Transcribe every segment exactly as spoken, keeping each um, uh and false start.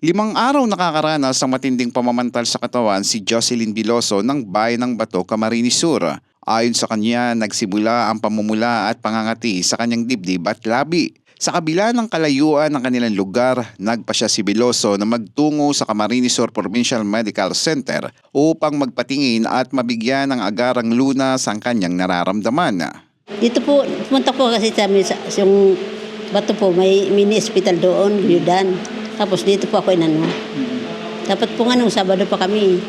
Limang araw nakakaranas ng matinding pamamantal sa katawan si Jocelyn Biloso ng Bayan ng Bato, Camarines Sur. Ayon sa kanya, nagsimula ang pamumula at pangangati sa kanyang dibdib at labi. Sa kabila ng kalayuan ng kanilang lugar, nagpasya si Biloso na magtungo sa Camarines Sur Provincial Medical Center upang magpatingin at mabigyan ng agarang lunas ang kanyang nararamdaman. Dito po, pumunta po kasi sa, sa yung Bato po, may mini hospital doon, Guyudan. Tapos dito po ako inano. Dapat po nga nung Sabado pa kami.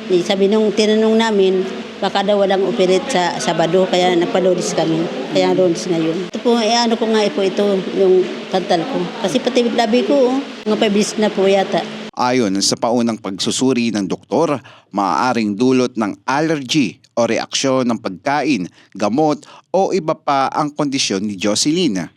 Di sabi nung tinanong namin, baka daw walang operate sa Sabado, kaya nagpa-Lunes kami. Kaya Lunes ngayon. Ito po, eh, ano ko nga po ito, yung pantal ko. Kasi pati labi ko, oh, mga five days na po yata. Ayon sa paunang pagsusuri ng doktor, maaaring dulot ng allergy o reaksyon ng pagkain, gamot o iba pa ang kondisyon ni Jocelyn.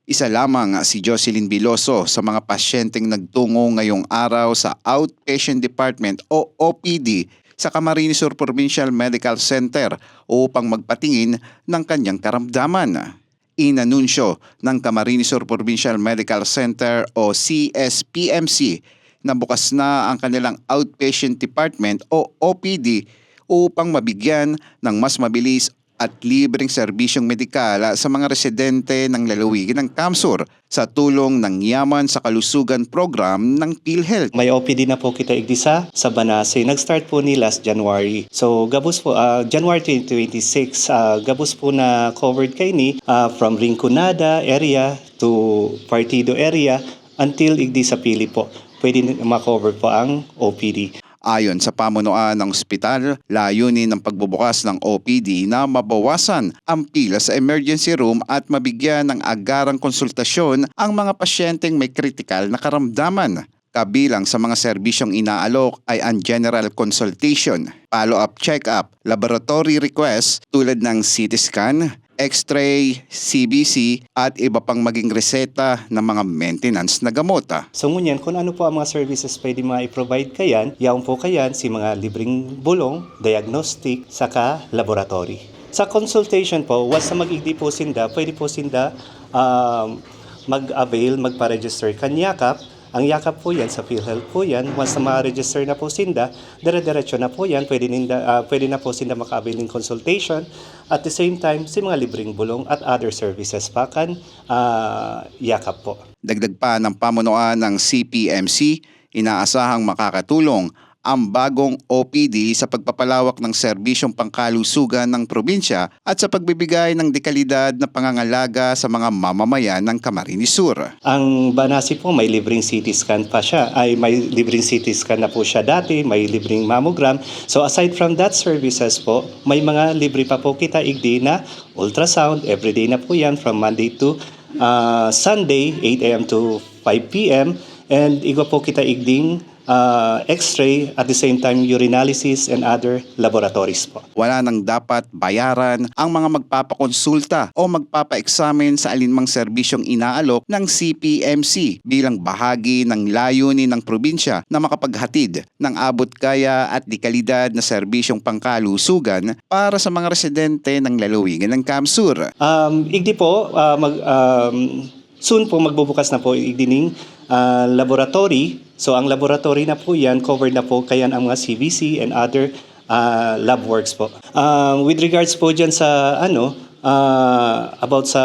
Isa lamang si Jocelyn Biloso sa mga pasyenteng nagtungo ngayong araw sa Outpatient Department o O P D sa Camarines Sur Provincial Medical Center upang magpatingin ng kanyang karamdaman. Inanunsyo ng Camarines Sur Provincial Medical Center o C S P M C na bukas na ang kanilang Outpatient Department o O P D upang mabigyan ng mas mabilis at libreng serbisyong medikal sa mga residente ng lalawigan ng CamSur sa tulong ng Yaman sa Kalusugan Program ng PhilHealth. May O P D na po kita igdi sa, sa Banase. Nag-start po ni last January. So, gabos po, ah, January twenty twenty-six, ah, gabos po na covered kaini, ah, from Rinconada area to Partido area until igdi sa Pili po. Pwede na ma-cover po ang O P D. Ayon sa pamunuan ng ospital, layunin ng pagbubukas ng O P D na mabawasan ang pila sa emergency room at mabigyan ng agarang konsultasyon ang mga pasyenteng may kritikal na karamdaman. Kabilang sa mga serbisyong inaalok ay ang general consultation, follow-up check-up, laboratory request tulad ng C T scan, X-ray, C B C, at iba pang maging reseta ng mga maintenance na gamot. So ngunyan, kung ano po ang mga services pwede ma-provide kayan, yaon po kayan si mga libreng bulong, diagnostic, saka laboratory. Sa consultation po, once na mag-igdi po sinda, pwede po sinda, um, mag-avail, magpa-register kan yakap. Ang yakap po yan, sa PhilHealth po yan. Once na ma-register na po sinda, dire-diretso na po yan. Pwede, ninda, ah, pwede na po sinda maka-avail ng consultation. At the same time, si mga libreng bulong at other services pa kan, ah, yakap po. Dagdag pa ng pamunuan ng C P M C, inaasahang makakatulong ang bagong O P D sa pagpapalawak ng serbisyong pangkalusugan ng probinsya at sa pagbibigay ng dekalidad na pangangalaga sa mga mamamayan ng Camarines Sur. Ang Banasi po may libreng C T scan pa siya, ay may libreng C T scan na po siya dati, may libreng mammogram. So aside from that services po, may mga libre pa po kita igdi na ultrasound, everyday na po yan from Monday to, ah, Sunday, eight a m to five p m. And igwa po kita igding ah, X-ray, at the same time urinalysis and other laboratories po. Wala nang dapat bayaran ang mga magpapakonsulta o magpapa-examine sa alinmang serbisyong inaalok ng C P M C bilang bahagi ng layunin ng probinsya na makapaghatid ng abot kaya at dekalidad na serbisyong pangkalusugan para sa mga residente ng lalawigan ng CamSur. Um, igdi po, ah, mag, um, Soon po, magbubukas na po igdi ning, ah, laboratory. So, ang laboratory na po yan, covered na po kayan ang mga C B C and other, ah, lab works po. Ah, with regards po dyan sa, ano, ah, about sa,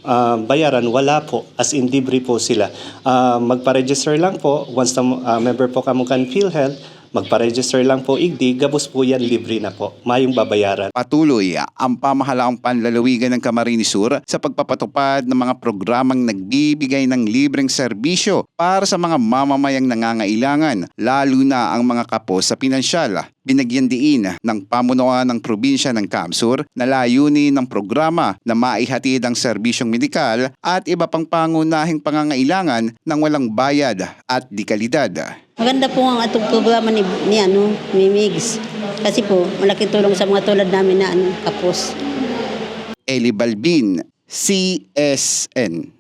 ah, bayaran, wala po. As in, libre po sila. Ah, magpa-register lang po. Once na, ah, member po kamo kan PhilHealth, magpa-register lang po igdi, gabos po yan, libre na po. Mayong babayaran. Patuloy ang pamahalaang panlalawigan ng Camarines Sur sa pagpapatupad ng mga programang nagbibigay ng libreng serbisyo para sa mga mamamayang nangangailangan, lalo na ang mga kapos sa pinansyal. Binagyan diin ng pamunuan ng probinsya ng CamSur na layunin ng programa na maihatid ang serbisyong medikal at iba pang pangunahing pangangailangan ng walang bayad at dekalidad. Maganda po ang atong programa ni, ni, ano, ni Migs. Kasi po, malaking tulong sa mga tulad namin na, ano, kapos. Eli Balbin, C S N.